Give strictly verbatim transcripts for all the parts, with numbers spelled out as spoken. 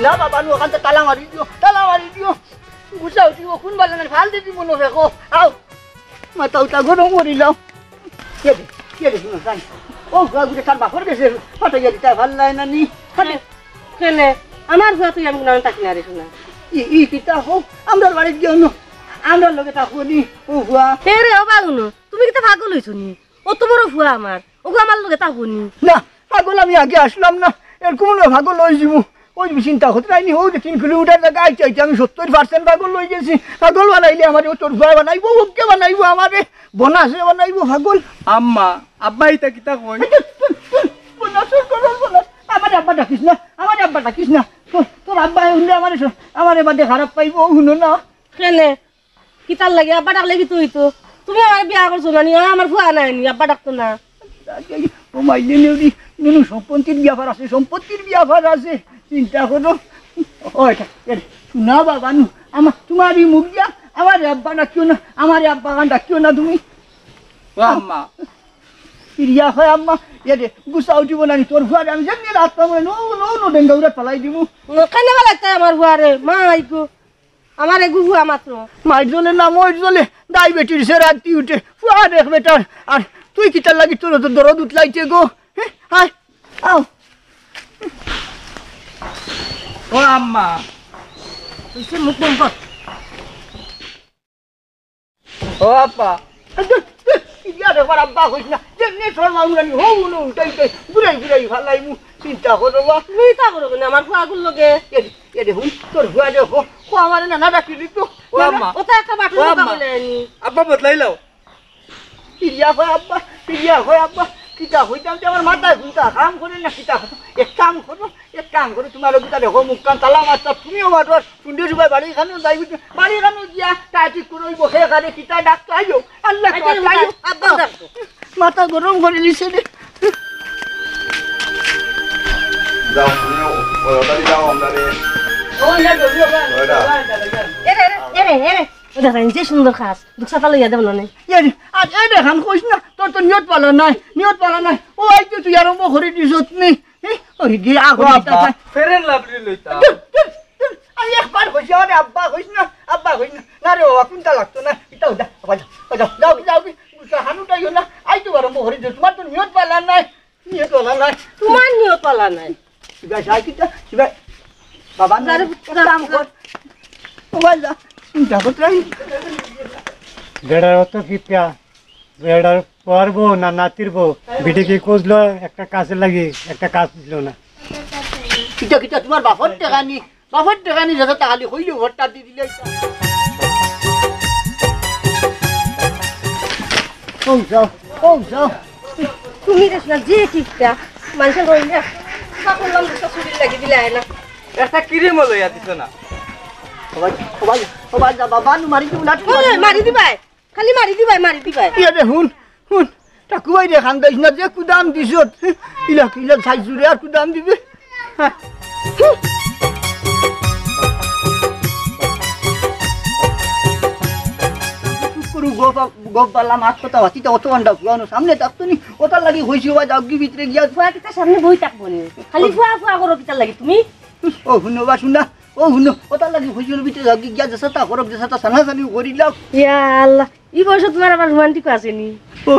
না বাবা, নু ওখান তালা মারি দিও, তালা মারি দিও। গুছা উঠিব, কোন বালা নাই, ফাল দিবি মনে হয় গো। আও, মাথা উঠা গরম করিলাও। কে রে, কে রে, শুনো, জান। ও, ফুয়া গুরে তার বাপর গেছে, ফাটাইয়া দিতা, ফাল নাই না নি। ফাটে। কেনে? আমার ফুয়া তুই আমি কোনো থাকি না রে, শোনা। ই, ই, কিতা হো? আমরার বাড়িত গিয়া অনো, আমরার লগে থাকো নি, ও ফুয়া। এ রে, ও বাগুনো, তুমি কিতা পাগল হইছো নি? অত বড় ফুয়া আমার, ওগো আমার লগে থাকো নি। না, পাগল আমি আগে আসলাম না, এরকম না পাগল হয়ে যাবো। ওই চিন্তা করতে পারিনি, ও যে তিন কিলোমিটার জায়গা আইতে আইতে আমি সত্তর পার্সেন্ট পাগল হয়ে গেছি। পাগল বানাইলে আমারে ও তোর ফুয়া বানাইবো, ওকে বানাইবো আমারে, বোনাসে বানাইবো পাগল। আম্মা, আব্বা ইতা কিতা কই? Bonus, bonus. আমারে আব্বা ডাকিস না, আমারে আব্বা ডাকিস না। তোর, তোর আব্বা হুনলে আমারে স-, আমারে বাদে খারাপ পাইবো, ও হুনো না। কেনে? কিতার লাগি আব্বা ডাকলে কিতা অইতো? তুমি আমারে বিয়া করছো না নি, আমার ফুয়া নাই নি, আব্বা ডাকতো না। ও মাইলে নেউরি, নুনু সম্পত্তির ব্যাপার আছে, সম্পত্তির ব্যাপার আছে, চিন্তা করো। ও, এটা, এটা, না বাবা, নু, আমার, তোমার এই মুখ দিয়া আমারে আব্বা ডাকিও না, আমারে আব্বা গান ডাকিও না তুমি। ও আম্মা। ফিরিয়া হয় আম্মা, এ রে, গুছা উঠিব না নি, তোর ফুয়ারে আমি যেমনি রাত পাবো না, নো, নো, নো, ডেঙ্গা উড়াত ফালাই দিমু। ও, কেনে ফালাইতে আমার ফুয়ারে, মা আইগো। আমার এগু ফুয়া মাত্র। মাইর জ্বলে না, মইর জ্বলে, ডায়াবেটিসে রাতি উঠে, ফুয়া দেখ বেটার। আর তুই কিতার লাগি তোর তো দরদ উতলাইছে গো? হে, হায়, আও। ও আম্মা, তুই সে মুখ বন্ধ কর। ও আব্বা। এই ধুর, ধুর, ইয়া রে, আমার আব্বা কইস না। যেমনি শর্মা উড়ানি, হউ, উনো, উল্টাই, উল্টাই, ঘুরাই, ঘুরাই, ফালাই মু। চিন্তা করো, বা। চিন্তা করো কেনে, আমার ফুয়াগুর লগে। এ রে, এ রে, হুন, তোর ফুয়া রে, হো, হো, আমারে না, না ডাকি দিত। ও আম্মা। ও তো একটা বাটুল ও আম্মা। বলে আনি। আব্বা বদলাইলাও। ফিরিয়া কয় আব্বা, ফিরিয়া কয় আব্বা। কিতা কইতাম যে আমার মাথায় ঘুমটা কাম করে না, কিতা করো? এক কাম করো, এক কাম করো, তোমার ওই তাহলে হো মুখ কান তালা মারতা, তুমিও মারো, সুন্দর সবাই বাড়ি খানো যাইবি তো, বাড়ি খানো গিয়া তা ঠিক করে ওই বসে এখানে কিতা ডাকতে আইও, আল্লাহ আচ্ছা, কাছে আইও। আব্বা ডাকতো। মাথা গরম করে নিছে রে। যাও, তুমি ও, ওই ওটা দিয়ে যাও, আমরা রে। ও, ইয়া, জলদি, ওটা, ওটা। ওটা। এরে, এরে, এরে, এরে। ও দেখেন, যে সুন্দর কাজ, দুঃখ সাতা লইয়া দেব না নে। ইয়া রে, আর এই দেখান কইস না, তোর তো নিয়ত পালা নাই, নিয়ত পালা নাই। ও, আইতে তুই আরম্ভ করে দিছত নি। হি, ওই গিয়া ও আগো আব্বা, দিতা ফেরেন লাভলি লইতা। ধুর, ধুর, ধুর। আমি একবার কইছি, আরে আব্বা কইস না, আব্বা কইস না। না রে বাবা, কোনটা লাগতো না। ইতাও দা, বাবা, যাও, যাও, যাও, যাও, কি? গুছা হানুটাইও না। আই তো আরম্ভ করে দিও। তোমার তো নিয়ত পালা নাই, নিয়ত পালা নাই। তোমার নিয়ত পালা নাই। শিবাই, যাই কিতা? শিবাই, বাবা না, যারে, এক কাম কর। ও ভাই, যা, চিন্তা করতে নাই। বেড়ার অত কিতা? বেড়ার পর বউ না নাতির বউ? বিটি কি খুঁজলো একটা কাজের লাগি, একটা কাজ দিল না। কিতা, কিতা, তোমার বাপর টেকা নি? বাপর টেকা নি, যেটা তাহলে কইলে ভোটটা দি দিলে। কও যাও, কও যাও। তুমি দেখ না, যে ঠিকটা, মানুষের রইলে, তা করলাম, দুটো চুরির লাগি দিলে আয় না। একটা ক্রিমও লইয়া দিছ না। ও ভাই, ও ভাই, ও ভাই, যা বাবা, নু মারি দিবো না, তুমি ওই, মারি দিবো। মারি দিবাই। খালি মারি দিবাই, মারি দিবাই। ইয়া রে, হুন, হুন, টাকু ভাই রে, খান্দাইস না, যে কুদাম দিছত, ইলা, ইলা, সাইজ জুড়ে আর কুদাম দিবে। হ্যাঁ। চুপ করু, গপ, গপ বালা মাত কথা বাতিতা অত আন্ডা ফুয়ানো সামনে থাকতো নি, ওটার লাগি হইছে, ওবা যাওগি ভিতরে গিয়া। ফুয়া কিতা সামনে বই থাকবো নি? খালি ফুয়া ফুয়া করো কিতার লাগি তুমি? ও হুনো বা শুনা, ও হুনো, ওটার লাগি হইছিল ভিতরে যাওগি গিয়া যেসাতা করক, যেসাতা সানাসানি করিলাও। ইয়া আল্লাহ, ই বয়সে তোমার আবার রোমান্টিক আছে নি? ও,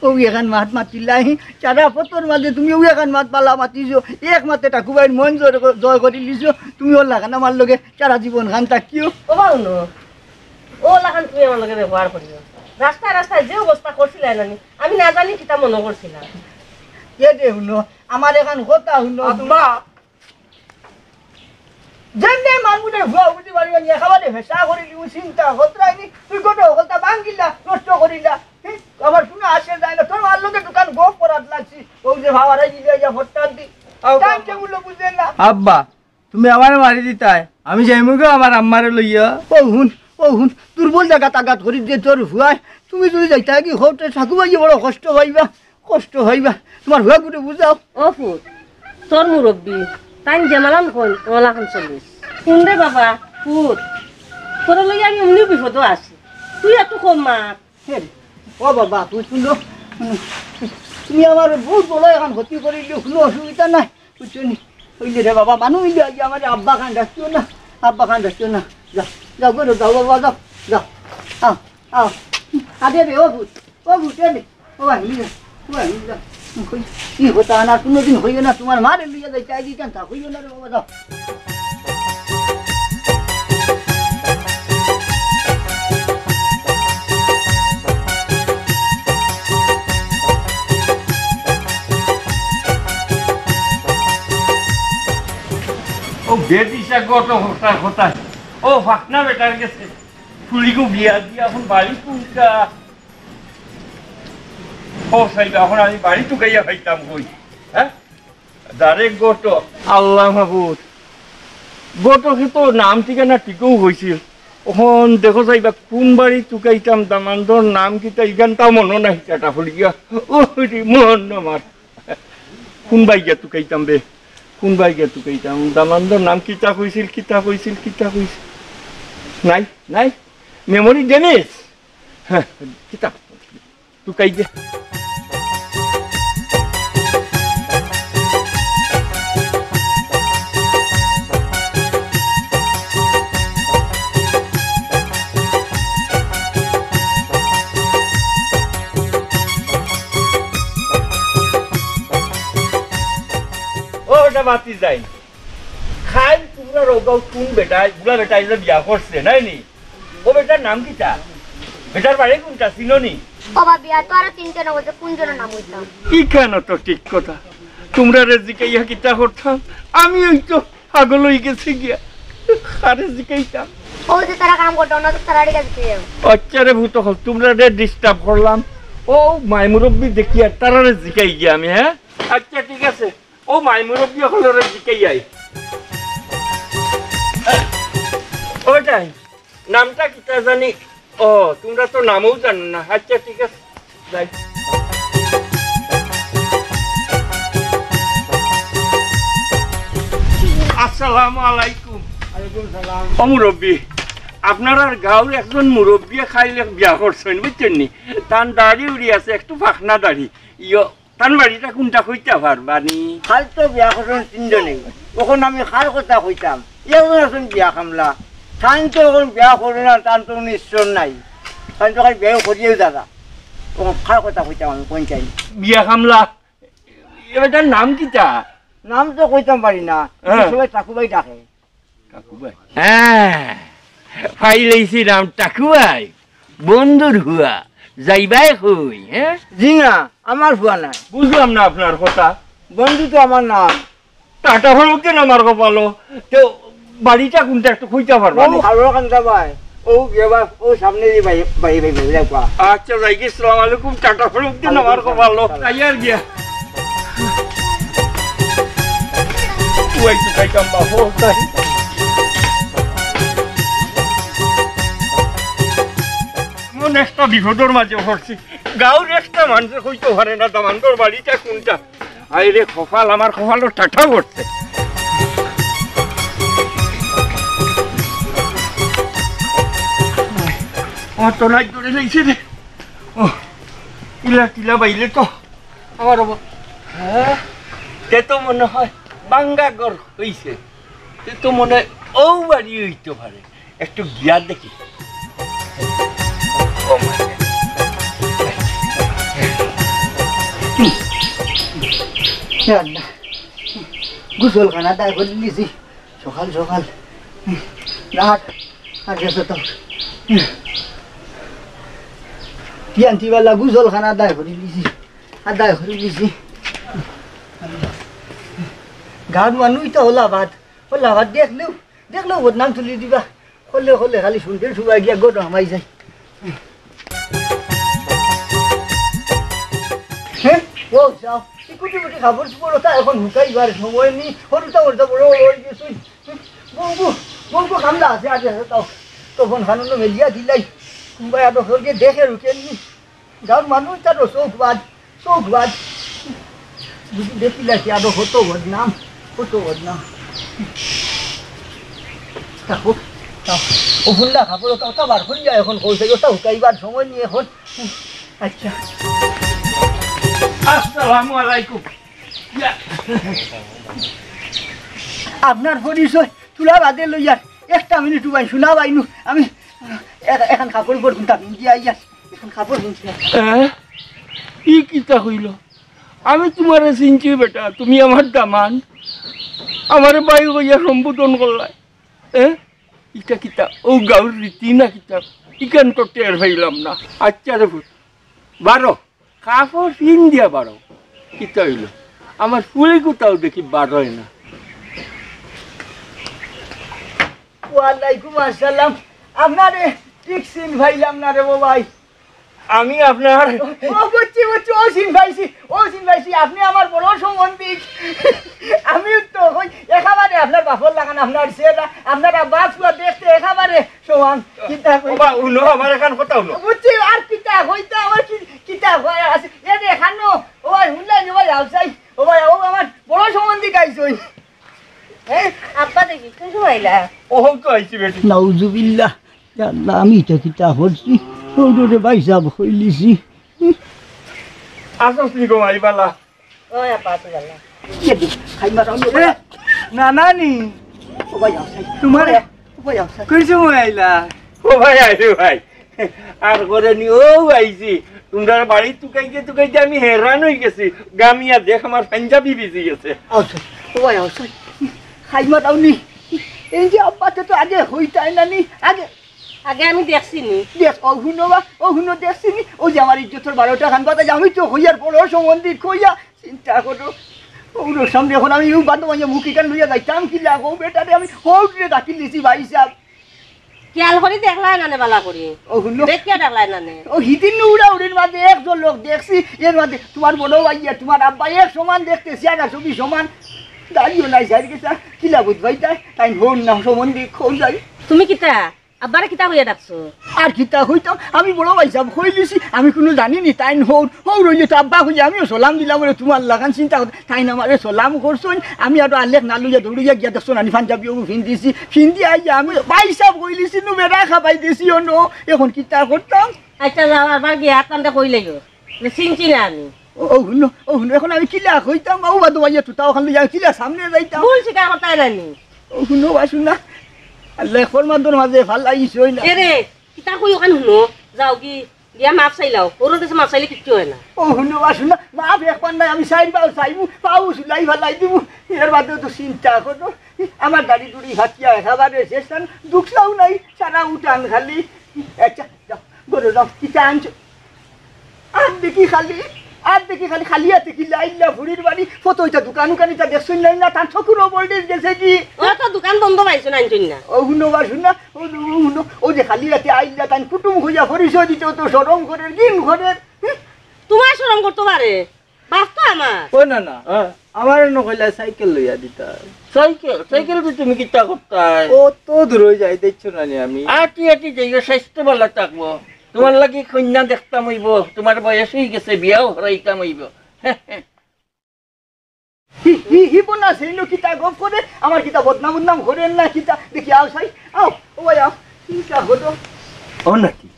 ও এখান মাত মাতিলাই, সারা পথর মাঝে তুমি ও এখান মাত বালা মাতিছো, এক মাতে টাকু ভাইর মন জয় ক-, জয় করি লিছো, তুমি ওর লাখান আমার লগে সারা জীবন খান থাকিও। ও বাউনো, ও লাখান তুমি আমার লগে ব্যবহার করিও। রাস্তায় রাস্তায় যে অবস্থা করছিলায় না নি, আমি না জানি কিতা মনে করছিলাম। এ দে হুনো, আমার এখান কথা হুনো। আব্বা। যেমনে মানুষের ভুয়া বুঝি পারিবা নি, একেবারে ভেসা করে দিমু চিন্তা, হতরাই নি, তুই কত হকলতা ভাঙ্গিলা, নষ্ট করিলা। হি? আমার শুনে আসে যায় না, তোর মার লগে দোকান গোপ করাত লাগছি, ও যে ভাবারাই দিলে ইয়া ভোটটা দি। আও টাইম বাবা। টেবিল বুঝে না। আব্বা, তুমি আমারে মারি দিতায়, আমি যাইমু গো আমার আম্মারে লইয়া। ও হুন, ও হুন, দুর্বল জাগাত আঘাত করি দে তোর ভুয়ায়, তুমি যদি যাইতা কি হতে ঠাকুমাইয়ে বড় কষ্ট পাইবা। কষ্ট হইবা, তোমার হয়ে গুটে বুঝাও। ও পুত, তোর মুরব্বি, তাই যেমালান কইন, ওমালাখান চলিস। হুন রে বাবা, পুত, তোরে লইয়া আমি এমনিও বিপদো আছি, তুই একটু কম মাত। হে রে, ও বাবা, তুই শুনো, তুমি আমার বহুত বড় এখন ক্ষতি করিলি, কোনো অসুবিধা নাই, বুঝছো নি? অইলে রে বাবা, মানুষ অইলে আইয়া আমারে আব্বা খান ডাকিও না, আব্বা খান ডাকিও না। যাও, যাও, ঘরো যাও বাবা, যাও, যাও। আও, আও। আরে রে, ও ভূত, ও ভূত, এ রে। ও ভাই, নিয়ে যা, ও ভাই, নিয়ে যা। কই, কি কথা না, কোনোদিন হইও না, তোমার মারে লইয়া যাই, চাই দিতাম, তা হইও না রে বাবা, যাও। ও বেদিশা গত হতার কথা। ও ফাকনা বেটার গেছে। ফুলিগু বিয়া দিয়া এখন বাড়ি কোনটা? ও সাইবা, এখন আমি বাড়ি তুকাইয়া পাইতাম কই? হ্যাঁ? ডাইরেক্ট গত। আল্লাহ মাবুদ। গতকে তো নাম ঠিকানা ঠিকও হইছিল। অখন দেখো চাইবা কোন বাড়ি তুকাইতাম, দামান্দর নাম কিতা, ইখানটাও মনো নাই, টাটা ফুলিগিয়া। ও রে, মন আমার। কোন বাড়ি গিয়া তুকাইতাম বে? কোন বাড়ি গিয়া তুকাইতাম? দামান্দর নাম কিতা কইছিল, কিতা কইছিল, কিতা কইছিল? নাই, নাই। Memory damage. হ্যাঁ, কিতা? তুকাই দে। ও, ওটা বাতি যাই। খাইল তোমরা রোগাও কোন বেটায়, বুড়া বেটায় যে বিয়া করছে, নাই নি? ও বেটার নাম কিতা? বেটার বাড়ি কোনটা, চিনো নি? ও বা বিয়া তো আরো তিনজন অইছে, কোন জনের নাম অইতাম? ইখানো তো ঠিক কথা। তোমরারে জিকাইয়া কিতা করতাম? আমি ওই তো পাগল অই গেছি গিয়া। আরে জিকাইতাম। ও যে তারা কাম করতো না, তো তারা ঠিক আছে। আচ্ছা রে ভূত হল, তোমরারে ডিস্টার্ব করলাম। ও মাই মুরব্বি দেখি আর তারারে জিকাই গিয়া আমি, হ্যাঁ? আচ্ছা ঠিক আছে। ও মাই মুরব্বি হলরে জিকাই আই। ওটাই। নামটা কিতা জানি? ও, তোমরা তো নামও জানো না। আচ্ছা, ঠিক আছে, যাই। আসসালামু আলাইকুম। ওয়ালাইকুম সালাম। ও মুরব্বি, আপনারার গাঁওর একজন মুরব্বি খাইলে বিয়া করছেন, বুঝছেন নি? তান দাড়ি উড়ি আছে, একটু ফাকনা দাড়ি। ইয়ো, তান বাড়িটা কোনটা কইতা পারবা নি? খালি তো বিয়া করছইন তিনজনে। অখন আমি কার কথা কইতাম? একজন আছইন বিয়া কামলা। তাইন তো অখন বিয়া করইন না, তান তো কোনো ঈশ্বর নাই। তাইন তো খালি বিয়া করিয়াউ দাদা। অখন কার কথা কইতাম আমি, কোন চাই? বিয়া কামলা? এ বেটার নাম কিতা? নাম তো কইতাম পারি না। হ্যাঁ। সবাই টাকু ভাই ডাকে। কাকু ভাই। হ্যাঁ, পাইলাইছি নাম টাকু ভাই। বন্ধুর হুয়া। যাইবায় কই, হ্যাঁ? জি না, আমার হুয়া নায়। বুঝলাম না আপনার কথা। বন্ধু তো আমার নাম। টাটা ফড়ক দেন আমার কপালো। তো বাড়িটা কোনটা একটু কইতা পারবা নি? ও, হাওড়া কান্দা ভাই। ও, গেবা, ও সামনে যে ভাই, ভাই, ভাই, ভাই, ভাই, ভাই। আচ্ছা, যাই কি, আসসালামু আলাইকুম, টাটা ফড়ক দেন আমার কপালো। তাই আর গিয়া। তুই তো খাইতাম বাপ, ও তাই। এমন একটা বিপদর মাঝে পড়ছি, গাঁওর একটা মানুষে কইতে পারে না দামান্দর বাড়িটা কোনটা। আরে কপাল, আমার কপালো টাটা পড়ছে। আমার তো নাক ধরে লাইছে রে। ও, ইলা টিলা বাইলে তো আমার অব-, হ্যাঁ? তে তো মনে হয় বাঙ্গা ঘর হইছে। তে তো মনে হয় ও বাড়ি হইতে পারে। একটু গিয়া দেখি। ও মা। এ আল্লাহ। গোসলখানা দায় করি নিছি। সকাল সকাল। রাত। আর গেছে তো। ইয়ান্তিবালা গোসলখানা দায় করি নিছি। আদায় করি নিছি। গাঁওর মানুষ তো হলা বাদ। হলা বাদ দেখলেও, দেখলেও বদনাম তুলি দিবা। হলে হলে খালি শুনতে শুবাই গিয়া গরু হামাই যায়। হ্যাঁ? ও যাও। এই কুটি কুটি কাপড় চোপড় ওটা এখন হুকাইবার সময় নি। হরুতা হরুতা বড় বড় হয়ে গেছে। বউ, বউ, বউ, বউ, কামলা আছে, আছে, আছে, তাও। তখন খানুন মেলিয়া দিলাই। কুম্বাই আদর করিয়া দেখে রুকেননি। গাঁওর মানুষ তার চোখ বাদ, চোখ বাদ। যদি দেখি লাগে আরো কত বদনাম, কত বদনাম। থাকো, থাকো। ও ফুল্লা কাপড় ওটা, ওটা বার করি যায় এখন, কই থেকে ওটা হুকাইবার সময় নিয়ে এখন। আচ্ছা। আসসালামু আলাইকুম। ইয়া। আপনার পরিচয় তুলা বাদে লইয়ার একটা মিনিট উবাই শুনা বাইনু। আমি এ-, এখান কাপড় উপর কিনতাম, গিয়া আইয়ার এখান কাপড় কিনছি। এ? ই কিতা কইল? আমি তোমারে চিনছি বেটা, তুমি আমার দামান, আমারে ভাই কইয়া সম্বোধন করলায়। এ? ইটা কিতা? ও গাউর রীতি না কিতা? ইখান তো টের পাইলাম না। আচ্ছা রে পুত, বারো, কাপড় পিন দিয়া বারো। কিতা অইল? আমার ফুলি কোথাও দেখি বারোয় না। ওয়ালাইকুম আসসালাম। আপনারে ঠিক চিন পাইলাম না রে ও ভাই। আমি আপনার ও বুঝছি, বুঝছি, ও চিন পাইছি, ও চিন পাইছি, আপনি আমার বড় সম্বন্ধী। আমি তো কই একেবারে আপনার বাপর লাখান, আপনার চেহারা, আপনার বাপ পুয়া দেখতে একেবারে সমান। কিতা কই? ওবা, উনো, আমার এখান কথা উনো। বুঝছি, আর কিতা কইতা, আমার কি, কিতা কই আছে? এ দেখানো, ও ভাই, হুনলাই রে ভাই, আউসাই, ও ভাই, ও আমার বড় সম্বন্ধী গাইছই। হ্যাঁ, আব্বা দেখি, কোন সময় আইলা? ও তো আইছি বেটি। নাউজুবিল্লাহ। ইয়া আল্লাহ, আমি ইটা কিতা করছি? ওরে ভাই সাহেব কইলিছি। আসস নি গো মাই বালা? ওই আপা, তুই বালা। ইয়ে দি, খাই মারা, ওই এ, না, না নি। ও ভাই, আউসাই। তোমারে? ও ভাই, আউসাই। কোন সময় আইলা? ও ভাই, আইরে ভাই। আর করে নি, ও আইছি। তোমরা বাড়ি তুকাইতে তুকাইতে আমি হেরান হই গেছি। গামিয়া দেখ, আমার পাঞ্জাবি ভিজি গেছে। আউসাই, ও ভাই, আউসাই। খাই মারাও নি। এই যে আব্বা তো, তো আগে হইতাই না নি, আগে আগে আমি দেখছি নি। দেখ, ও হুনো বা, ও হুনো দেখছি নি, ও যে আমার ইজ্জতর বারোটা খান বাতাই, আমি তো হইয়ার বড় সম্বন্ধী কইয়া, চিন্তা করো। ওর সামনে এখন আমি ইউ বান্ধব হইয়া মুখ ইখান লইয়া যাইতাম, কি লাগো বেটারে, আমি হৌটরে ডাকি লিছি ভাই সাহেব। খেয়াল করি দেখলায় না নে বালা করি। ও হুনো। দেখিয়া দেখলায় না নে। ও হিদিন উড়া উড়ির মাঝে একজন লোক দেখছি, এর মাঝে তোমার বড় ভাইয়া, তোমার আব্বা এক সমান দেখতে, চেহারা ছবি সমান, দাড়িও নাই, সাইড গেছে, কিলা বুঝবাই তাই, তাই হন না সম্বন্ধী, কোন যাই। তুমি কিতা? আব্বারে কিতা কইয়া ডাকছো? আর কিতা কইতাম, আমি বড় ভাই সাহেব কই দিছি, আমি কুনু জানি নি, তাইন হৌর, হৌর অইলে তো আব্বা কইয়া আমিও সালাম দিলাম, বলে তোমার লাখান চিন্তা করতে, তাইন আমারে সালাম করছইন, আমি আরো আলেক না লইয়া দৌড়িয়া গিয়া দেখছো নানি পাঞ্জাবি অগু ফিন্দিছি, ফিন্দি আইয়া আমি ভাই সাহেব কই দিছি, নু বেড়া খাবাই দিছি অনো, এখন কিতা করতাম? আচ্ছা যাও, আবার গিয়া আতানতে কই লাইও। না, চিনছি না আমি। ও, ও হুনো, ও হুনো, এখন আমি কিলা কইতাম, ও বাদু ভাইয়া তুতাও খান লইয়া কিলা সামনে যাইতাম। ভুল স্বীকার করতায় না নি। ও হুনো, বাসু না। আল্লাহ ফরমান তোর মাঝে ফালাই গেছে, ওই না। এ রে, কিতা কই ওখান হুনো? যাও কি, দিয়া মাফ চাইলাও। ওর কাছে মাফ চাইলে কিচ্ছু হয় না। ও হুনো, বাসু না, মাফ একবার নাই, আমি চাইরবার চাইমু, পাও ঝুলাই ফালাই দিমু। এর বাদেও তো চিন্তা করো। আমার দাড়ি টুড়ি ফাটিয়া একেবারে শেষ, আর দুখলাও নাই, সারা উঠান খালি। আচ্ছা, যাও, ঘরে যাও, কিতা আনছো? আর দেখি খালি, আর দেখি খালি, খালি হাতে কিলা আইলা ফুড়ির বাড়ি, ফটো ইটা দোকান উকান ইটা দেখছইন না, না, তার চকুর ওপর দিয়ে গেছে কি? ও তো দোকান বন্ধ পাইছো না, আনছইন না। ও হুনো বা হুনো, ও, ও হুনো, ও যে খালি হাতে আইলা, তাই কুটুম হইয়া পরিচয় দিতে তো শরম করের, ঘিন করের। তোমার শরম করতো পারে, বাপ তো আমার। ও না না, হ্যাঁ। আমারে নকইলা সাইকেল লইয়া দিতা। সাইকেল? সাইকেল দি তুমি কিতা করতায়? ও তো দূর হয়ে যাই, দেখছো না নি আমি। আটি আটি যাইও, স্বাস্থ্য ভালা থাকবো। তোমার লাগি কইন্যা দেখতাম অইবো, তোমার বয়স হয়ে গেছে, বিয়াও হরাইতাম অইবো। হি, হি, হি, বোনা, সেই নো কিতা গপ করে, আমার কিতা বদনাম বদনাম করেন না কিতা, দেখি আও সাই, আও, ও ভাই আও, কিতা হলো? ও নাতি,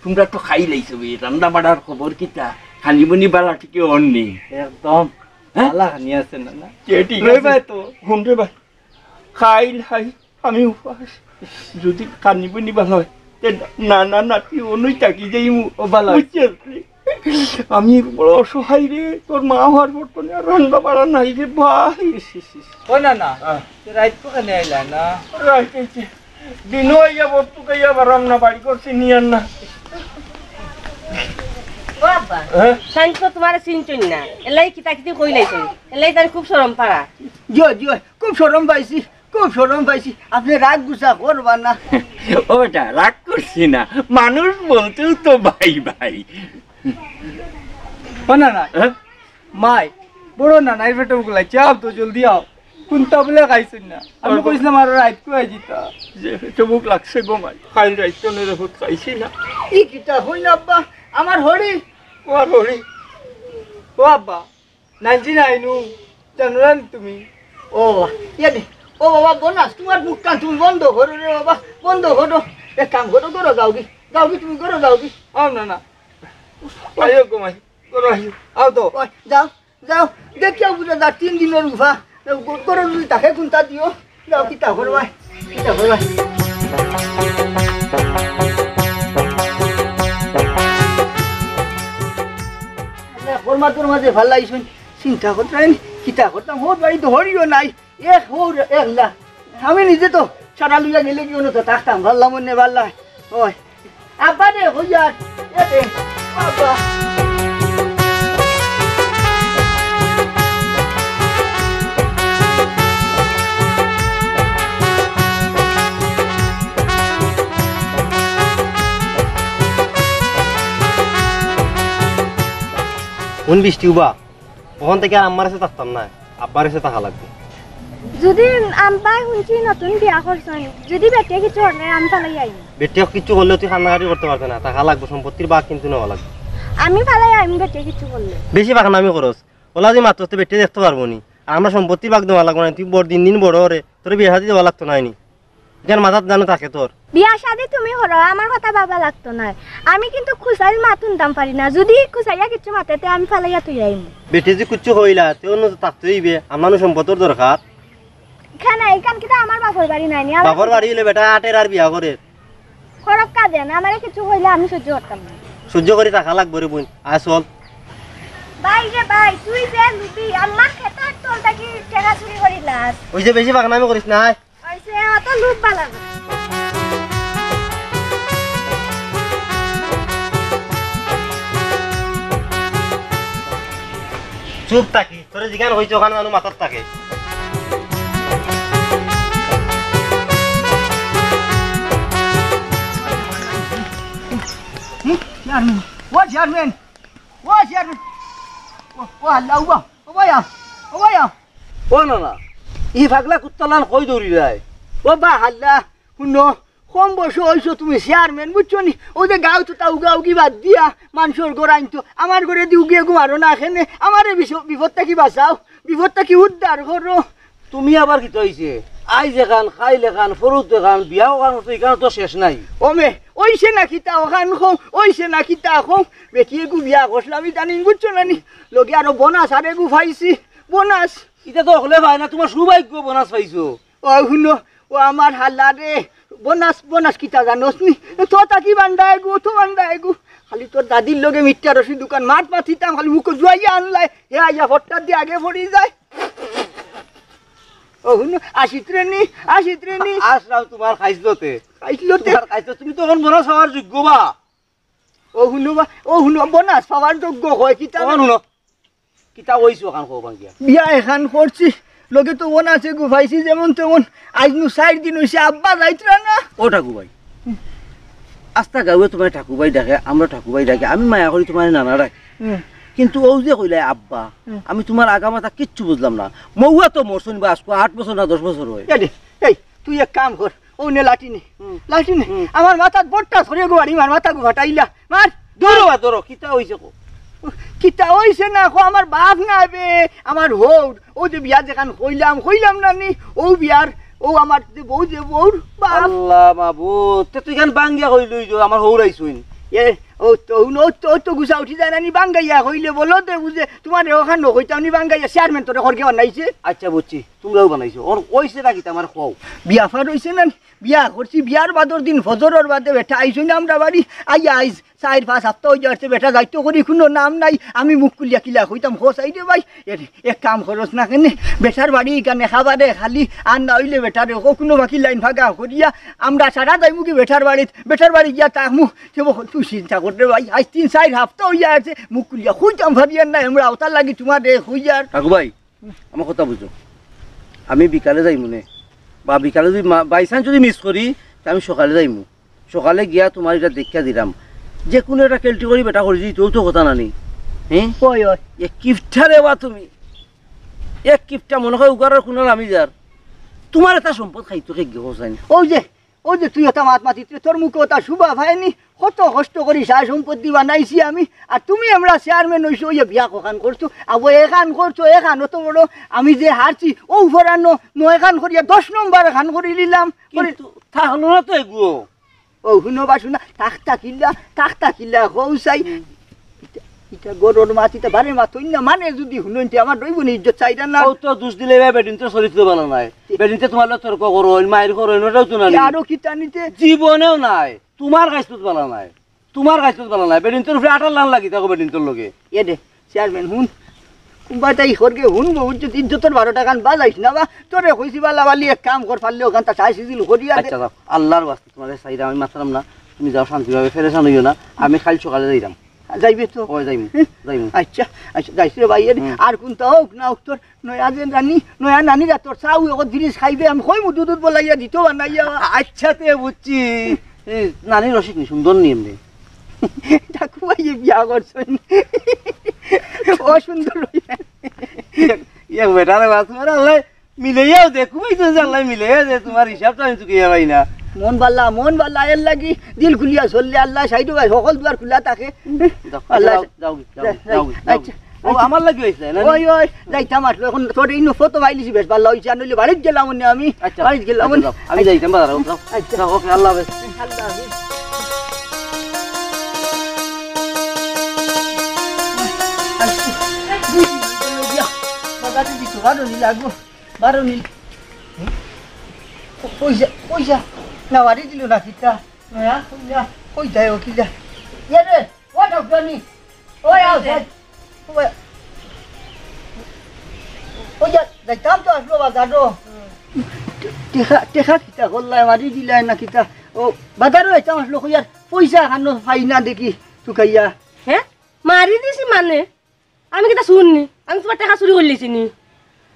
তোমরা তো খাই লাইছো বে, রান্না বাড়ার খবর কিতা? খানি বনি বালা ঠিকই অন নি? একদম হ্যাঁ? বালা খানি আছে না, না? কে ঠিক রই আছে? ভাই তো। হুন রে ভাই, খাইল হাই, আমি উপাস। যদি খানি বনি বালা হয়, তে না, না, নাতি, অনুই থাকি যাইমু। ও বালা। বুঝছস রে? আমি বড় অসহায় রে, তোর মা হওয়ার পর তো আর রান্না বাড়া নাই রে ভাই। ইস, ইস, ইস। ও না, না, হ্যাঁ। তো রাইত তো কেনে আইলা না? রাইত এই যে দিনও আইয়া বস্তু খাইয়া পারাম না, বাড়ি করছি নিয়ার না। ও আব্বা, হ্যাঁ? তাইন তো তোমারে চিনছইন না, এলাই কিতা কিতি কই লাইছইন, এলাই তাইন খুব শরম পারা। জিও, জিও, খুব শরম পাইছি, খুব শরম পাইছি, আপনি রাগ গুসা করবা না। ও বেটা, রাগ করছি না, মানুষ বলতেও তো ভাই ভাই। ও না, না, হ্যাঁ? মাই, বড় নানাইর পেটো ভুক লাগছে, আও তো জলদি আও। কুন্তা বলে খাইছইন না? আমি ওই কইছিলাম আরো রাইত কই আইজিতা। যে পেটো ভুক লাগছে গো মাই, খাইল রাইত তো নইলে হুত খাইছি না। ই কিতা হইন আব্বা, আমার হরি। ও আর হরি। ও আব্বা, নাইনজি নাইনু, জানো না তুমি? ও বাবা, ইয়া দে। ও বাবা, বোনাস, তোমার মুখটা তুমি বন্ধ করো রে বাবা, বন্ধ করো। এক কাম করো, করো, যাওগি, যাওগি, তুমি করো, যাওগি। আও না, না। আইও গো মাই, করো, আইও। আও তো। ওই, যাও, যাও। দেখিয়া বুঝা যা, তিন দিনর উফা। এ, গো-, গরু যদি থাকে কোনটা দিও। যাও, কিতা করবায়? কিতা করবায়? আল্লাহ, ওর মাতুর মাঝে ভাল্লাইছইন। চিন্তা করতাম, কিতা করতাম, ওর বাড়ি তো হরিও নাই। এক হৌর একলা। আমি নিজে তো সারা লইয়া গেলে কি হলো তো থাকতাম, ভাল্লা মনে ভাল্লা। ওই, আব্বা রে, হইয়ার। এ রে, আব্বা। কোন বৃষ্টি উবা? অখন থাকি আর আম্মার কাছে থাকতাম না, আব্বার কাছে থাকা লাগবো। যদি আব্বায় হুনছি নতুন বিয়া করছইন, যদি বেটিয়ে কিছু করলে আমি ফালাই আইমু। বেটিয়ে কিছু করলে তুই কান্নাকাটি করতে পারবে না, থাকা লাগবো, সম্পত্তির ভাগ কিন্তু নেওয়া লাগবো। আমি ফালাই আইমু বেটিয়ে কিছু করলে। বেশি পাকনামি করস, ওলা যে মাত্র তো বেটিয়ে দেখতে পারবো নি, আর আমরা সম্পত্তির ভাগ দেওয়া লাগবো না, তুই বড় দিন দিন বড় অরে, তোরে বিয়া শাদি দেওয়া লাগতো নায় নি। ইখান মাথাত জানো থাকে তোর। বিয়া শাদি তুমি করো, আমার কথা ভাবা লাগতো নায়। আমি কিন্তু খুসাইর মাত হুনতাম পারি না। যদি খুসাইয়া কিচ্ছু মাতে, তে আমি ফালাইয়া থইয়া আইমু। বেটি যে কিচ্ছু কইলা, তে অন্য তো থাকতে অইবে। আমার সম্পদর দরকার। ইখান, ইখান কিতা আমার বাপর বাড়ি নায় নি? আমার বাপর বাড়ি অইলে বেটা আটের আর বিয়া করের। খরক্কা দেন, আমারে কিচ্ছু কইলে আমি সহ্য করতাম না। সহ্য করি থাকা লাগবো রে বইন। আয় চল। ভাই রে ভাই, তুই যে লুবি, আমার খেতার তল থাকি টেকা চুরি করিলাস। ওই যে বেশি পাকনামি করিস না, আয়। অইছে, অত লোভ বালা না। চুপ থাকি, তোরে যেখান কইছি ওখান জানো মাথাত থাকে। হুম, চেয়ারম্যান, ও চেয়ারম্যান, ও চেয়ারম্যান, ও, ও আল্লাহ, ও বা, ও ভাইয়া, ও ভাইয়া। ও না না, ই পাগলা কুত্তালান কই দৌড়ি যায়? ও বা আল্লাহ, হুনো, কম বয়সে অইছো তুমি চেয়ারম্যান, বুঝছো নি? অউ যে গাঁওত তা উগা উগি বাদ দিয়া মানষর ঘর আনতো, আমার ঘরেদি উগিয়ে ঘুমারো না কেনে, আমারে বিশ-, বিপদ থাকি বাঁচাও, বিপদ থাকি উদ্ধার করো। তুমি আবার কিতা অইছে? আইজ এখান, কাইল এখান, পরশু এখান, বিয়া অখান তো ইখান তো শেষ নাই। ও মে, অইছে না কিতা অখান কও, অইছে না কিতা কও, বেটি এগু বিয়া করছিলাম ইদানিং, বুঝছো না নি? লগে আরো বোনাস আর এগু পাইছি, বোনাস। ইতা তো হকলে পায় না, তুমার সৌভাগ্য বোনাস পাইছো। ও হুনো, ও আমার হালা রে, বোনাস, বোনাস কিতা জানোস নি? তো থাকি বান্দায় গু, তো বান্দায় গু। খালি তোর দাদির লগে মিঠা রসি দোকান মাত মাতিতাম, খালি মুখো জুয়াইয়া আনলায়, হে আইয়া ফট্টার দি আগে পড়ি যায়। ও হুনো, আসিত রে নি, আসিত রে নি। আসলাম তুমার খাইছলতে। খাইছলতে? তুমার খাইছলত, তুমি তো অখন বোনাস পাওয়ার যোগ্য বা। ও হুনো বা, ও হুনো, বোনাস পাওয়ার যোগ্য কয় কিতা? অখন হুনো। কিতা অইছে অখান কও ভাঙ্গিয়া? বিয়া এখান করছি, লগে তো বোনাস এগু পাইছি যেমন তেমন। আইজ নু চাইর দিন অইছে, আব্বা যাইতরা না। ও ঠাকু ভাই, আস্তা গাঁওয়ে তুমারে ঠাকু ভাই ডাকে, আমরা ঠাকু ভাই ডাকি, আমি মায়া করি তুমারে নানা ডাকি। হুম। কিন্তু অউ যে কইলায় আব্বা, হুম। আমি তুমার আগামাথা কিচ্ছু বুঝলাম না। মউয়া তো মরছইন বা আজকু আট বছর না দশ বছর অয়। এ দে, এই, তুই এক কাম কর, অউ নে লাঠি নে। হুম। লাঠি নে। হুম। আমার মাথাত বট্টা ধরে গো, আর ইমার মাথা গো ফাটাইলা। মার। ধরো বা ধরো, কিতা অইছে কও? কিতা অইছে না কও, আমার বাপ না বে, আমার হউর। অউ যে বিয়া যেখান কইলাম, কইলাম না নি, অউ বিয়ার, অউ আমার যে বউ, যে বউর বাপ। আল্লাহ মাবুদ, তে তুই ইখান ভাঙ্গিয়া কইলই যে আমার হউর আইছইন। এ, অউ তো, অউ তো, অউ তো গুছা উঠি যায় না নি, ভাঙ্গাইয়া কইলে বলো তে বুঝে, তুমারে অখান নকইতাম নি ভাঙ্গাইয়া, চেয়ারম্যান তোরে খড়গে বানাইছে। আচ্ছা বুঝছি, তুমরাউ বানাইছো। অর অইছে না কিতা আমার কও? বিয়া ফার অইছে না নি? বিয়া করছি, বিয়ার বাদর দিন ফজরর বাদে বেটা আইছইন আমরার বাড়ি। আইয়া আইজ চাইর পাঁচ হাপ্তা অইয়া আছে, বেটা যাইতো করি কুনু নাম নাই। আমি মুখ খুলিয়া কিলা কইতাম, কও চাই রে ভাই। এ, এক কাম করস না কেনে, বেটার বাড়ি ইখানে খাবারে খালি, আর না অইলে বেটারে কও কুনু বাকি লাইন ফাঁকা করিয়া আমরা সারা যাইমু কি বেটার বাড়িত, বেটার বাড়ি গিয়া থাকমু। তে বউ, তুই চিন্তা কর রে ভাই, আইজ তিন চাইর হাপ্তা অইয়া আছে, মুখ খুলিয়া কইতাম পারিয়ার না, আমরা অতার লাগি তুমারে কইয়ার। ঠাকু ভাই, আমার কথা বুঝো, আমি বিকালে যাইমু নে, বা বিকালে যদি মা-, by chance যদি miss করি, তে আমি সকালে যাইমু। সকালে গিয়া তুমার ইটা দেখিয়া দিলাম, যে কুনু একটা কেলটি করি বেটা করি দিত, অউ তো কথা না নি। হ্যাঁ? ওই, ওই। এ কিপটা রে বা তুমি, এ কিপটা মনে কয় উগারর কুনাল আমি যার। তুমার এতা সম্পদ খাইতো কে গিয়ে হোসাইন? অউ যে, অউ যে তুই অতা মাত মাতিস রে, তোর মুখে অতা শুভা পায়নি, কত কষ্ট করি সা সম্পত্তি বানাইছি আমি, আর তুমি আমরা চেয়ারম্যান অইছো, অইয়া বিয়া কখান করছো, আবো এখান করছো, এখান অত বড়, আমি যে হারছি, অউ ফরানো নয়খান করিয়া দশ নম্বর এখান করি নিলাম। কিন্তু থাকলো না তো এগু। ও হুনো বা শুনা, থাকতা কিলা, থাকতা কিলা, কও চাই। হুম। ইটা গরর মাত, ইটা বারে মাত অইন না, মানে যদি হুনইন তে আমার রইব নি ইজ্জত চাইরা না। ও তো দুষ দিলে ভাই বেটিন্তর চরিত্র ভালা নায়। বেটিন্তে তুমার লগে তর্ক করইন, মাইর করইন, ওটাও তো না নি। আরো কিতা নিতে? জীবনেও নায়। তুমার খাইসলত ভালা নায়। তুমার খাইসলত ভালা নায়। বেটিন্তর উপরে আটার লান লাগি থাকো বেটিন্তর লগে। এ দে, চেয়ারম্যান হুন। কুম্বাতাই খরগে হুন, ইজ্জত, ইজ্জতর বারোটা খান বাজাইস না বা। তোরে কইছি বালা বালি এক কাম কর, পারলে ওখান তা চাই সিজিল করিয়া দে। আচ্ছা, যাও। আল্লার ওয়াস্তে তুমারে চাইরাম, আমি মাতরাম না। তুমি যাও শান্তিভাবে, পেরেশান অইও না। আমি কাইল সকালে যাইরাম। যাইবে তো? ওই যাইমু, যাইমু। আচ্ছা, আচ্ছা, যাইস রে ভাই, এ দে। হুম। আর কুন্তা অউক না অউক তোর নয়া যে নানি, নয়া নানিরা তোর চাউ এক জিনিস খাইবে, আমি কইমু দুধ দুধ বলাইয়া দিত বানাইয়া। আচ্ছা, তে বুঝছি। এ, নানি রসিক নি, সুন্দর নি এমনি। ঠাকুমাইয়ে বিয়া করছইন। ও সুন্দর অইয়া। এক, এক বেটারে বাস মারা আল্লাহ মিলাইয়াও দে, কুমাই তো আল্লাহ মিলাইয়া দে, তুমার হিসাব তো আমি চুকাইয়া পাই না। মন বালা, মন বালা, এর লাগি দিল খুলিয়া চললে আল্লাহ সাইডো ভাই, সকল দুয়ার খুলা থাকে। যাও, আল্লাহ যাও, যাও, যাও, যাও, যাও, যাও। আচ্ছা। ও, আমার লাগি অইছে না? ওই, ওই, যাইতাম আসলো। এখন তোর এই নফো তো বাইলিছি বেশ ভালা অইছে, আর নইলে বাড়িত গেলাম অনে আমি। আচ্ছা, বাড়িত গেলাম আচ্ছা, অনে। যাও, আমি যাইতাম বাজারো, যাও। আচ্ছা। যাও, ওকে, আল্লাহ হাফেজ। আল্লাহ হাফেজ। আচ্ছা। দুই দিন হইল গিয়া। বাজারে দিতে পারো নি লাগবো। বারো মিনিট। হুম? পয়সা, পয়সা। না, বাড়ি দিল না, কিতা? না, কই যা, কই যায়, ও কি যায়? ইয়ে রে, ও ঠাকুরানি। ওই আও, ওই। ওই। ওই যা, যাইতাম তো আসলো বাজারো। টেকা, টেকা কিতা করলাই, বাড়ি দিলাই না কিতা? ও, বাজারো যাইতাম আসলো, কই আর পয়সা খানো পাই না দেখি, তুকাইয়া। হ্যাঁ? মারি দিছি মানে? আমি কিতা চুর নি? আমি তুমার টেকা চুরি করিলিছি নি?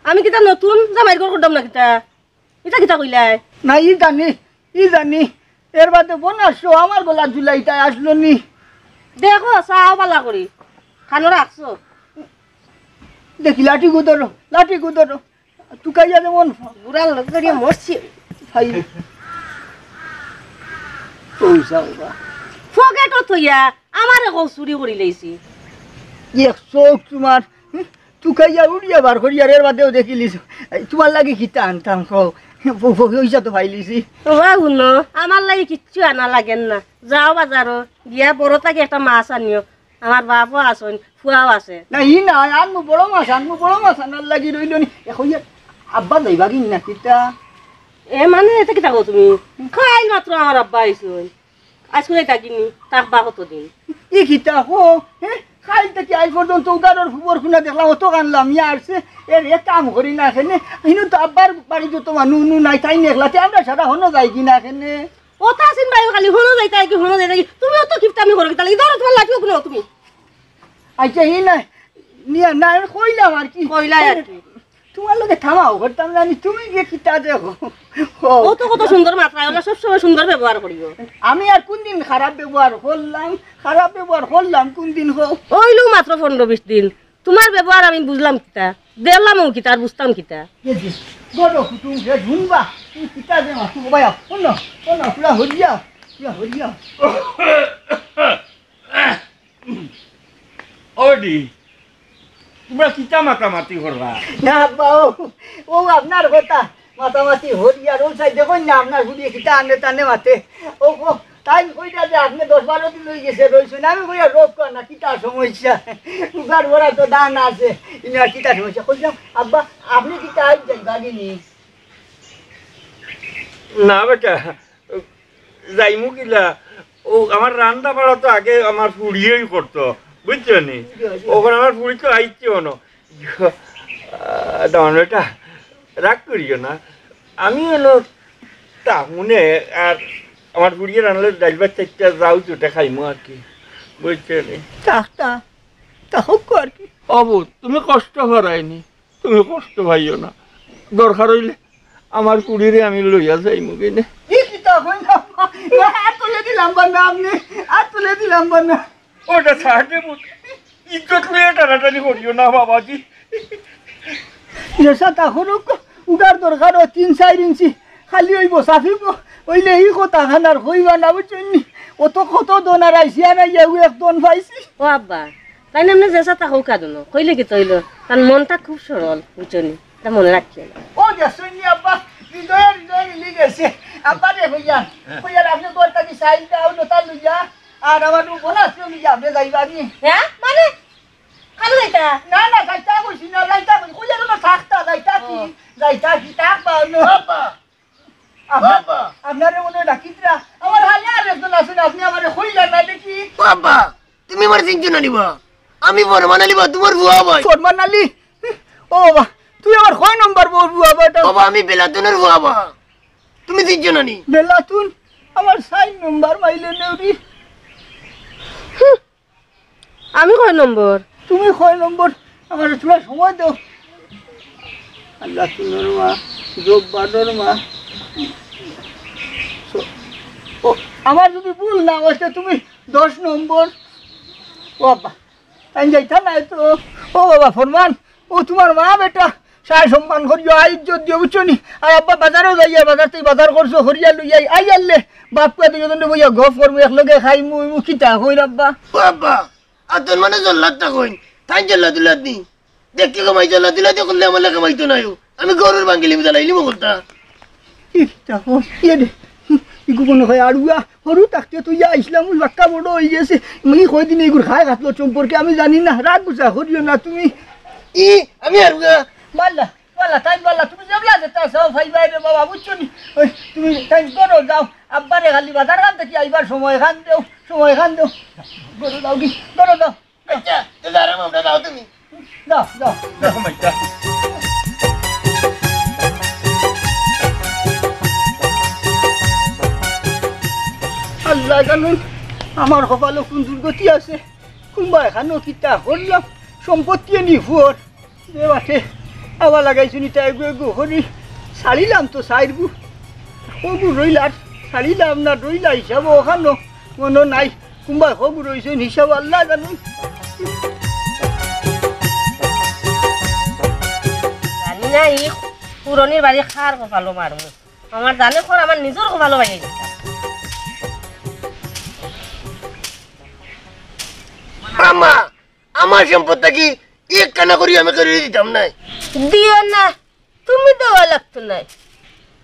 আমি কিতা নতুন জামাইর ঘর করতাম না কিতা? ইতা কিতা কইলায়? না, ই জানি, ই জানি। এর বাদে বোন আসছো, আমার গলা ঝুলাইতায় আসলো নি। দেখো, চাও বালা করি। খানো রাখছো। দেখি, লাঠি গুদরো, লাঠি গুদরো। তুকাইয়া যেমন বুড়ার লগে করিয়া মরছি। ভাই। পয়সা বাবা। পকেটো থইয়া আমারে কও চুরি করিলাইছি। এক চোখ তুমার, হুম, তুকাইয়া উড়িয়া বার করিয়া এর বাদেও দেখিলিছ। এই, তুমার লাগি কিতা আনতাম কও? প-, প-, পয়সা তো পাইলিছি। ওবা হুনো, আমার লাগি কিচ্ছু আনা লাগের না। যাও বাজারো, গিয়া বড় থাকি একটা মাছ আনিও। আমার বাপও আছইন, ফুয়াও আছে। না, ই না, আনমু বড় মাছ, আনমু বড় মাছ, আনার লাগি রইল নি। এখন ইয়ে, আব্বা যাইবা কি না, কিতা? এ মানে, এটা কিতা কও তুমি? কাইল মাত্র আমার আব্বা আইছইন। আইজকু যাইতা কি নি? থাকবা কতদিন? ই কিতা কও? হে? কাইল থাকি আইজ পর্যন্ত উগারর ফুবর খুনা দেখলাম, অত কানলাম, ইয়া আসছে। এর এক কাম করি না কেনে? হিনো তো আব্বার বাড়ি যত মানুষ নু নাই, তাইন একলাতে আমরা সারা হনো যাই কি না কেনে? ও তাসিন ভাই, খালি হনো যাইতা কি, হনো যাইতা কি? তুমি অত কিপটামি করো কিতা লাগি? ধরো তুমার লাঠিও খুনো তুমি। আচ্ছা, ই না, নিয়া না, আমি কইলাম আর কি। কইলাই আর কি। তুমার লগে থামাও, করতাম জানি, তুমি যে কিতা দেখো। ও তো কত সুন্দর মাতরায়, ওরা সব সময় সুন্দর ব্যবহার করিও। আমি আর কোন দিন খারাপ ব্যবহার করলাম? খারাপ ব্যবহার করলাম কোন দিন কও? অইলো মাত্র পনেরো বিশ দিন। তুমার ব্যবহার আমি বুঝলাম কিতা, দেখলামও কিতা, আর বুঝতাম কিতা। এ যে, বড় কুটুম, এ ঝুনবা, তুই কিতা যে মাতু, ও ভাই, অন্য, অন্য, পুরা হরিয়া, পুরা হরিয়া। ওডি, তুমরা কিতা মাতামাতি কররা? না, আব্বা, ও, ও আপনার কথা। মাতামাতি হরি আর ও সাইড দেখইন না, আপনার ফুড়িয়ে কিতা আনে টানে মাতে। ও, ও, তাই কইরা যে আপনে দশ বারো দিন অই গেছে রইছইন, আমি কইয়া রোগ কর না, কিতা সমস্যা? উগার ভরা তো দান আছে, ইনার কিতা সমস্যা? কইলাম, আব্বা, আপনে কিতা আইজ যাইবা গি নি? না বেটা, যাইমু কিলা? ও, আমার রান্দা বাড়া তো আগে আমার ফুড়িয়েই করতো, বুঝছো নি? অখন আমার ফুড়ি তো আইছে অনো। আহ, দামান বেটা, রাগ করিও না। আমি অনো তাহুনে আর আমার ফুড়িয়ে রানলে ডাইল ভাত চাইরটা যাও চুটে খাইমু আর কি, বুঝছো নি? তা, তা, তা হোক আর কি। অবু, তুমি কষ্ট করায়নি। তুমি কষ্ট পাইও না, দরকার অইলে আমার ফুড়িরে আমি লইয়া যাইমু গিনে। ই কিতা কইলা? আর তুলে দিলাম বা না আপনে, আর তুলে দিলাম বা না। ওটা ছাড় দে, ইজ্জত লইয়া টানাটানি করিও না বাবাজি। যেছা তা করুক, উগার দরকার অয় তিন চাইর ইঞ্চি, খালি অইবো, সাফিবো, অইলে ই কথা খান আর কইবা না, বুঝছইন নি? অত কত দন আর আইছি, আর আইয়া ও এক দন পাইছি। ও আব্বা, তাইন আপনে যেছা তা কউক্কা দুনো, কইলে কিতা অইলো? তান মনটা খুব সরল, বুঝছো নি? তা মনে রাখিও না। ও দেখছইন নি আব্বা, হৃদয়ে হৃদয়ে মিলি গেছে। আব্বা রে কইয়া, কইয়া আপনে ঘর থাকি চাইল ডাউল লতা লইয়া, আর আমার বউ বোন আজকে লইয়া আপনে যাইবা নি? হ্যাঁ? মানে? না, না, যাইতা কইছি না, যাইতা কইছি। কইয়া তো থাকতা, যাইতা কি? ও। যাইতা কি? থাক বা অন্য। বাবা, আপনার, বাবা। আপনারে মনে হয় ডাকিতরা। আমার হালে আর একজন আছেন, আপনি আমারে কইলেন না দেখি। বাবা, তুমি আমার চিনছো না নিবা? আমি ফরমান আলী বা তোমার ফুয়া ভাই। ফরমান আলী? ও বাবা, তুই আমার কয় নম্বর বউর ফুয়া ভাই? বাবা, আমি বেলাতুনের ফুয়া ভাই। তুমি চিনছো না নি? বেলাতুন? আমার চাইর নম্বর মাইলে নেউরি। আমি কয় নম্বর? তুমি কয় নম্বর? আমার একটু সময় দাও। আল্লাহ তুনোর মা, জব্বারর মা। স-, ও, আমার যদি ভুল না হয়, তে তুমি দশ নম্বর। ও আব্বা, তাই যাইতা নাই তো। ও বাবা, ফরমান, ও তোমার মা বেটা, সায় সম্মান করিও, আয় ইজ্জত দিও, বুঝছো নি? আর আব্বা বাজারও যাইয়া, বাজার থেকে বাজার করছো, করিয়া লইয়া আই, আই আনলে, বাপ পুয়া দুইজনে বইয়া গফ করমু, একলগে খাইমু, ইমু কিতা কইর আব্বা? ও আব্বা, আর তোর মানে জল্লাদটা কইন, তাই জল্লাদ উল্লাদ নি। দেখতে কমাই জল্লাদ উল্লাদ করলে আমার লেখা মাইতো নাই। আমি গরুর বাঙ্গিলি বুঝা লাইলি মগলটা। ইটা হস, ইয়ে দে। ইগু মনে হয় আড়ুয়া, হরু থাকতে তো ইয়া ইসলামুল বাক্কা বড় হয়ে গেছে। মি কয়দিন ইগুর খায় কাটলো সম্পর্কে আমি জানি না, রাগ গুছা করিও না তুমি। ই, আমি আড়ুয়া। মাল্লা, মাল্লা, তাই মাল্লা, তুমি যেবলা যেতা চাও, ভাই ভাই রে বাবা, বুঝছো নি? ওই, তুমি তাই করো, যাও, আব্বারে খালি বাজার খান থেকে আইবার সময় খান দেও, সময় খান দেও। করো যাও কি, করো যাও। আচ্ছা, তো দাঁড়াও, আমরা যাও তুমি। যাও, যাও। দেখো মাইটা। আল্লাহ জানুন, আমার কপালো কোন দুর্গতি আছে, কোনবা এখানো কিতা করলাম, সম্পত্তি নি ফুয়ার। দে বাটে, আবার লাগাইছুনি তাই এগু এগু করি, ছাড়িলাম তো সাইরগু। কগু রইলার, ছাড়িলাম না রইলা হিসাব ওখানো, মনো নাই। কুম্বায় কগু রইছইন হিসাব আল্লাহ জানুন। জানি না ই পুরনির বাড়ি কার কপালো মারমু। আমার জানে খর আমার নিজর কপালো বাইরে গেছে। আম্মা, আমার সম্পদ থাকি এক কানা করি আমি করি দিতাম নাই। দিও না, তুমি দেওয়া লাগতো নাই।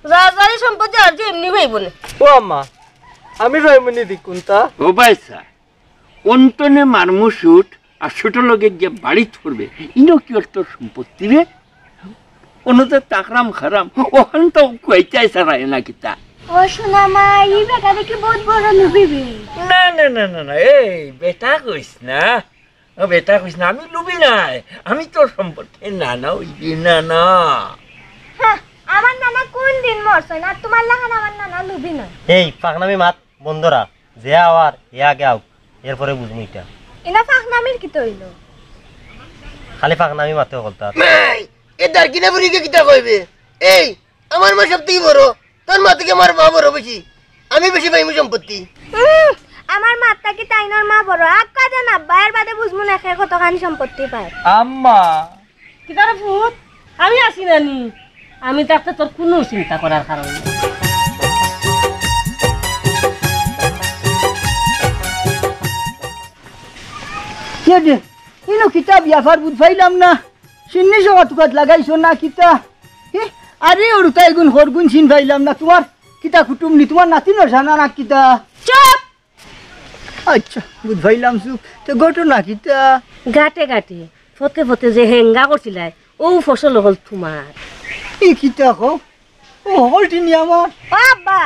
রাজারি সম্পদ আর যে এমনি পাইব না। ও আম্মা, আমি রইমনি দি কোনটা? ও ভাই স্যার, অন্তনে মারমু সুট আর সুটর লগে যে বাড়ি ধরবে, ইনো কি অর্থ সম্পত্তি রে? অন্যতে তাকরাম খারাম, ওখান তো কুয়াইতে আইসা রায় না কিতা? ও সোনা মা, এই বেটা দেখি বহুত বড় লুবি বে। না, না, না, না, না, এই বেটা কইস না। ও বেটা কইস না, আমি লুবি নাই। আমি তোর সম্পর্কে না, না, ওই যে না, না। হ্যাঁ, আমার নানা কোন দিন মরছে না, তোমার লাখান আমার নানা লুবি না। এই পাকনামি মাত বন্ধ রাখ, যে আওয়ার এ আগে আউক, এরপরে বুঝমু ইটা। ইনা পাকনামির কিতা অইলো? খালি পাকনামি মাতে হকলতা। এই, এ দারকিনা বুড়িকে কিতা কইবে? এই, আমার মা সব থেকে বড়, তোর মা থেকে আমার মা বড় বেশি। আমি বেশি পাইমু সম্পত্তি। উম, আমার মা থাকি তাইনর মা বড়। আক্কা দেন আব্বা, এর বাদে বুঝমু না কে কতখানি সম্পত্তি পায়। আম্মা। কিতারে ফুত? আমি আছি না নি? আমি থাকতে তোর কুনু চিন্তা করার কারণ নাই। কে দে? ইনো কিতা বিয়াফার বুঝ পাইলাম না। সিন্নি সভা তুকাত লাগাইছো না কিতা? হি? আরে ওরুতা এগুন হরগুন চিন পাইলাম না। তোমার কিতা কুটুম নি? তোমার নাতিনর সানা না কিতা? চুপ! আচ্ছা, বুঝ পাইলাম চুপ। তে ঘটনা কিতা? ঘাটে ঘাটে, ফতে ফতে যে হেঙ্গা করছিলায়, ও ফসল হল তোমার। ই কিতা কও? ও হকলটি নি আমার। ও আব্বা।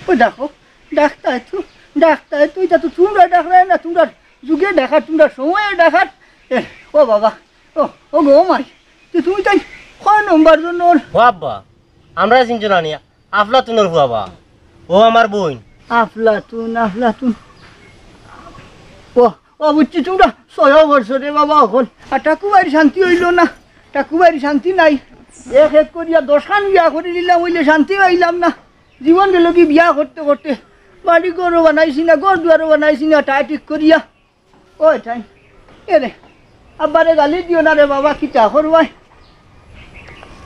ও দেখো, ডাকতায় তো, ডাকতায় তো, ইটা তো তোমরা ডাকরায় না, তোমরা যুগে ডাকার, তোমরা সময়ে ডাকার। এ, ও বাবা, ও, ও গো মাই, তো তুমি তাই কয় নম্বর জনর? ও আব্বা, আমরা চিনছো না নি, আফলাতুনর ফুয়া বা। ও আমার বইন। আফলাতুন, আফলাতুন। ও, ও বুঝছি, তোমরা ছয় বছরে বাবা অখন। আর ঠাকুবাড়ি শান্তি অইলো না, ঠাকুবাড়ি শান্তি নাই। এক এক করিয়া দশখান বিয়া করি নিলাম, অইলে শান্তি পাইলাম না। জীবন গেল কি বিয়া করতে করতে, বাড়ি ঘরও বানাইছি না, ঘর দুয়ারও বানাইছি না, ঠাই ঠিক করিয়া। ওই ঠাই, এ রে, আব্বারে গালি দিও না রে বাবা, কিতা করবায়?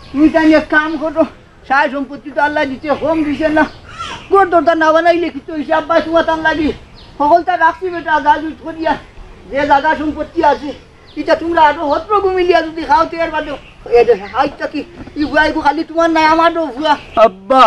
তুমি তাই এক কাম করো, সায় সম্পত্তি তো আল্লায় দিছে, কম দিছে না। ঘর দরজা না বানাইলে কিতা অইছে? আব্বায় তোমার তান লাগি হকলতা রাখছি বেটা, যা জুত করিয়া, যে জাগা সম্পত্তি আছে, ইটা তোমরা আরো হত্র ঘুমিলিয়া যদি খাও, তে এর বাদে, এ রে, হাইটা কি, ই ফুয়া এগু খালি তোমার নায়, আমারও ফুয়া। আব্বা,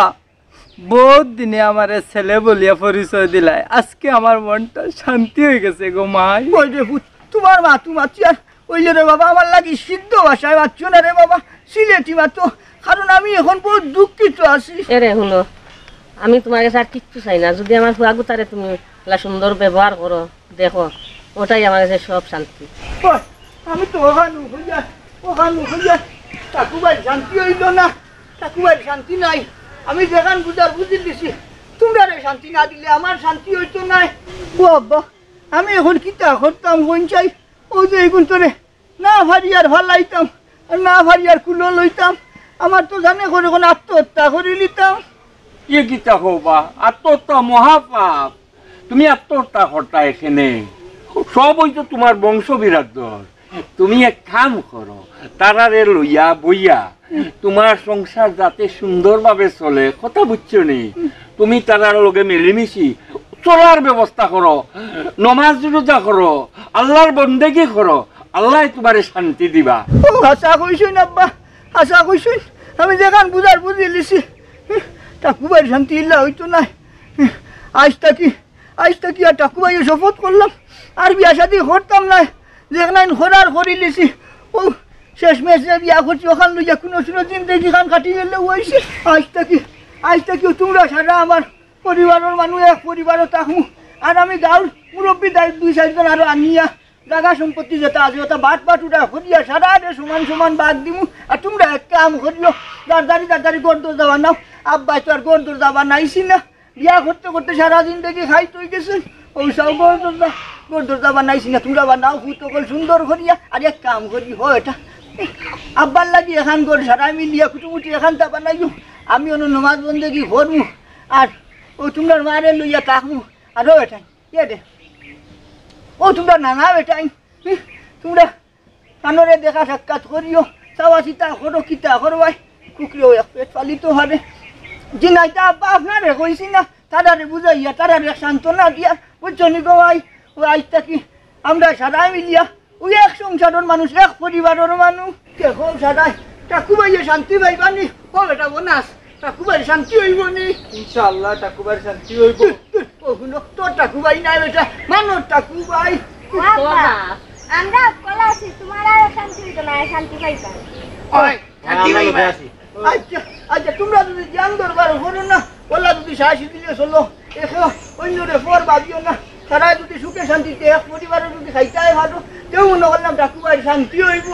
বহুত দিনে আমারে ছেলে বলিয়া পরিচয় দিলায়, আজকে আমার মনটা শান্তি অই গেছে গো মাই। ওই রে পুত, তোমার মা, তোমার তুই আর কইলে রে বাবা, আমার লাগি সিদ্ধ ভাষায় মাতছো না রে বাবা, সিলেটি মাতো, কারণ আমি এখন বহুত দুঃখিত আছি। এরে হুনো, আমি তুমার গেছে আর কিচ্ছু চাই না। যুদি আমার ফুয়াগুতারে তুমি ইলা সুন্দর ব্যবহার করো, দেখো, ওটাই আমার গেছে সব শান্তি। ওই, আমি তো ওখানু হইয়া, ওখানু হইয়া, টাকু ভাই শান্তি অইল না, টাকু ভাই শান্তি নাই। আমি যেখান বুঝার বুঝি লিছি, তুমরারে শান্তি না দিলে আমার শান্তি অইতো নায়। ও আব্বা, আমি এখন কিতা করতাম, কোন চাই? ও যে এগুন তোরে না ফারিয়ার ফালাইতাম, আর না ফারিয়ার কুলো লইতাম। আমার তো জানে করে এখন আত্মহত্যা করি লিতাম। কি কিতা কও বা? আত্মহত্যা মহাপাপ। তুমি আত্মহত্যা করতা এখানে। সব অইতো তুমার বংশ বিরাদর। তুমি এক কাম করো, তারারে লইয়া বইয়া তুমার সংসার যাতে সুন্দরভাবে চলে, কথা বুঝছো নি? তুমি তারার লগে মিলিমিশি চলার ব্যবস্থা করো, নমাজ রোজা করো, আল্লার বন্দেগি করো, আল্লায় তুমারে শান্তি দিবা। ও, হাছা কইছইন আব্বা, হাছা কইছইন। আমি যেখান বুঝার বুঝি লিছি, টাকু ভাইর শান্তি ইলা অইতো নায়। আইজ থাকি, আইজ থাকি আর টাকু ভাইও শপথ করলাম, আর বিয়া শাদি করতাম নায়। যেখান করার করি লিছি, ও শেষমেশ যে বিয়া করছি, ওখান লইয়া কুনু সুরত জিন্দেগি খান কাটি গেলে অইছে। আইজ থাকি, আইজ থাকি তুমরা সারা আমার পরিবারর মানুষ এক পরিবারও থাকমু। আর আমি গাঁওর মুরব্বি দায় দুই চাইরজন আরো আনিয়া জাগা সম্পত্তি যেটা আছে ওটা বাট বাট উঠা করিয়া সারারে সমান সমান ভাগ দিমু। আর তুমরা এক কাম করিও, দারদারি দারদারি ঘর দরজা বানাও। আব্বায় তো আর ঘর দরজা বানাইছি না, বিয়া করতে করতে সারা জিন্দেগি খাইত অই গেছে। ও সব ঘর দরজা, ঘর দরজা বানাইছি না, তুমরা বানাও ফুত অকল সুন্দর করিয়া। আর এক কাম করি, হ এটা আব্বার লাগি এখান ঘর সারা মিলিয়া কুটুমুটি এখানতা বানাইও। আমি অনো নমাজ বন্দেগি করমু, আর ও তুমরার মারে লইয়া থাকমু। আর ও এটাই, কে দে? ও তুমরা নানা বেটাই, হি, তুমরা কানরে দেখা সাক্ষাৎ করিও, চাওয়া চিতা করো, কিতা করো ভাই, কুকুরেও এক পেট পালিত হারে। জি নাইতা আব্বা আপনারে কইছি না, তারারে বুঝাইয়া, তারারে সান্ত্বনা দিয়া, বুঝছো নি গো ভাই? ও আইজ থাকি আমরা সারা মিলিয়া, ওই এক সংসারর মানুষ, এক পরিবারর মানুষ। দেখো সারাই, টাকু ভাইয়ে শান্তি পাইবানি। ও বেটা বোনাস, টাকু ভাই শান্তি অইবনি। ইনশাআল্লাহ টাকু ভাই শান্তি অইব। ও হুনো, তোর টাকু ভাই নাই বেটা, মানর টাকু ভাই। বাবা, আমরা কলা আছি, তোমার আর শান্তি অইতো না, শান্তি পাইবা। ওই, শান্তি পাইবা। আচ্ছা, আচ্ছা, তুমরা যুদি জ্ঞান দরবার করো না, ওলা যুদি শাসি দিলে চলো, একে অন্যরে পর ভাবিও না। তারা যুদি সুখে শান্তিতে এক পরিবারে যুদি খাইতায় পারো, তেউ মনো করলাম টাকু ভাই শান্তি অইব।